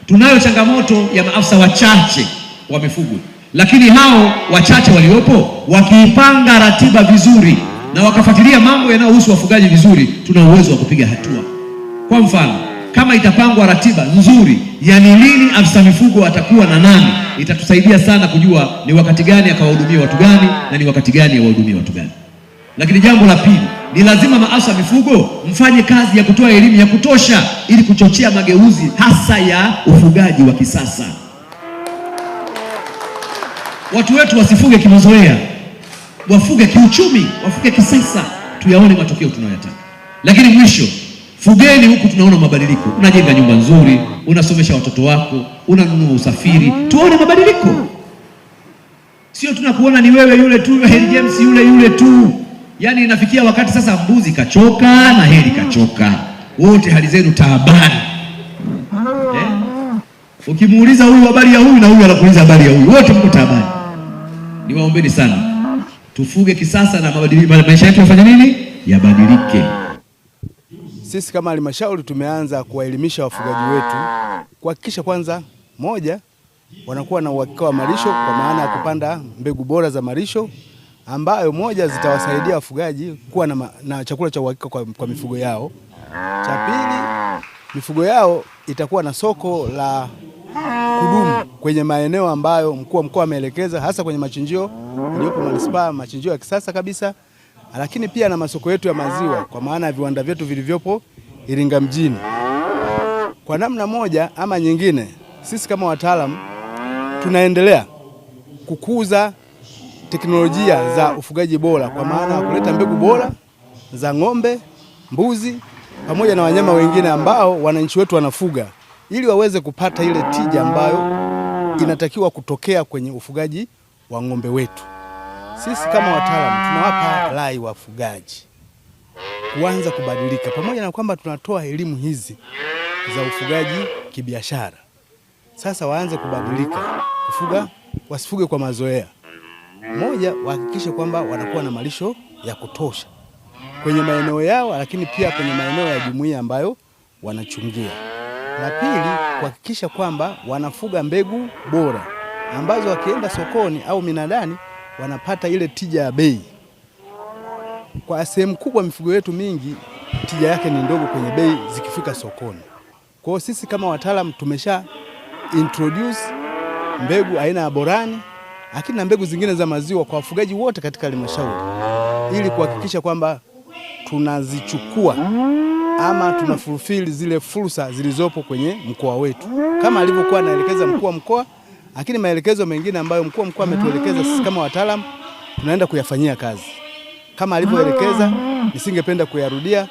Tunayo changamoto ya maafisa wachache wa mifugo, lakini hao wachache waliopo wakiipanga ratiba vizuri na wakafuatilia mambo yanayohusu wafugaji vizuri, tuna uwezo wa kupiga hatua. Kwa mfano, kama itapangwa ratiba nzuri ya ni lini afisa mifugo atakuwa na nani, itatusaidia sana kujua ni wakati gani akawahudumia watu gani na ni wakati gani awahudumie watu gani. Lakini jambo la pili, ni lazima maafisa mifugo mfanye kazi ya kutoa elimu ya kutosha ili kuchochea mageuzi hasa ya ufugaji wa kisasa. Watu wetu wasifuge kimazoea, wafuge kiuchumi, wafuge kisasa, tuyaone matokeo tunayoyataka. Lakini mwisho, fugeni huku tunaona mabadiliko. Unajenga nyumba nzuri, unasomesha watoto wako, unanunua usafiri, tuone mabadiliko. Sio tunakuona ni wewe yule tu, Heri James yule yule tu. Yaani inafikia wakati sasa mbuzi kachoka na heri kachoka, wote hali zenu taabani, eh? Ukimuuliza huyu habari ya huyu na huyu anakuuliza habari ya huyu, wote mko taabani. Niwaombeni sana tufuge kisasa na mabadiliko, maisha yetu yafanye nini? Yabadilike. Sisi kama halmashauri tumeanza kuwaelimisha wafugaji wetu kuhakikisha kwanza, moja, wanakuwa na uhakika wa malisho kwa maana ya kupanda mbegu bora za malisho ambayo moja zitawasaidia wafugaji kuwa na chakula cha uhakika kwa mifugo yao. Cha pili, mifugo yao itakuwa na soko la kudumu kwenye maeneo ambayo mkuu wa mkoa ameelekeza, hasa kwenye machinjio yaliyopo manispaa, machinjio ya kisasa kabisa, lakini pia na masoko yetu ya maziwa kwa maana ya viwanda vyetu vilivyopo Iringa mjini. Kwa namna moja ama nyingine, sisi kama wataalamu tunaendelea kukuza teknolojia za ufugaji bora kwa maana ya kuleta mbegu bora za ng'ombe, mbuzi pamoja na wanyama wengine ambao wananchi wetu wanafuga ili waweze kupata ile tija ambayo inatakiwa kutokea kwenye ufugaji wa ng'ombe wetu. Sisi kama wataalamu tunawapa rai wafugaji kuanza kubadilika, pamoja na kwamba tunatoa elimu hizi za ufugaji kibiashara. Sasa waanze kubadilika kufuga, wasifuge kwa mazoea. Moja, wahakikishe kwamba wanakuwa na malisho ya kutosha kwenye maeneo yao, lakini pia kwenye maeneo ya jumuiya ambayo wanachungia. La pili, kuhakikisha kwamba wanafuga mbegu bora ambazo wakienda sokoni au minadani wanapata ile tija ya bei. Kwa sehemu kubwa mifugo yetu mingi tija yake ni ndogo kwenye bei zikifika sokoni. Kwa hiyo sisi kama wataalamu tumesha introduce mbegu aina ya Borani, lakini na mbegu zingine za maziwa kwa wafugaji wote katika halmashauri ili kuhakikisha kwamba tunazichukua ama tunafulfill zile fursa zilizopo kwenye mkoa wetu kama alivyokuwa anaelekeza mkuu wa mkoa, lakini maelekezo mengine ambayo mkuu wa mkoa ametuelekeza sisi kama wataalamu tunaenda kuyafanyia kazi kama alivyoelekeza. Nisingependa kuyarudia.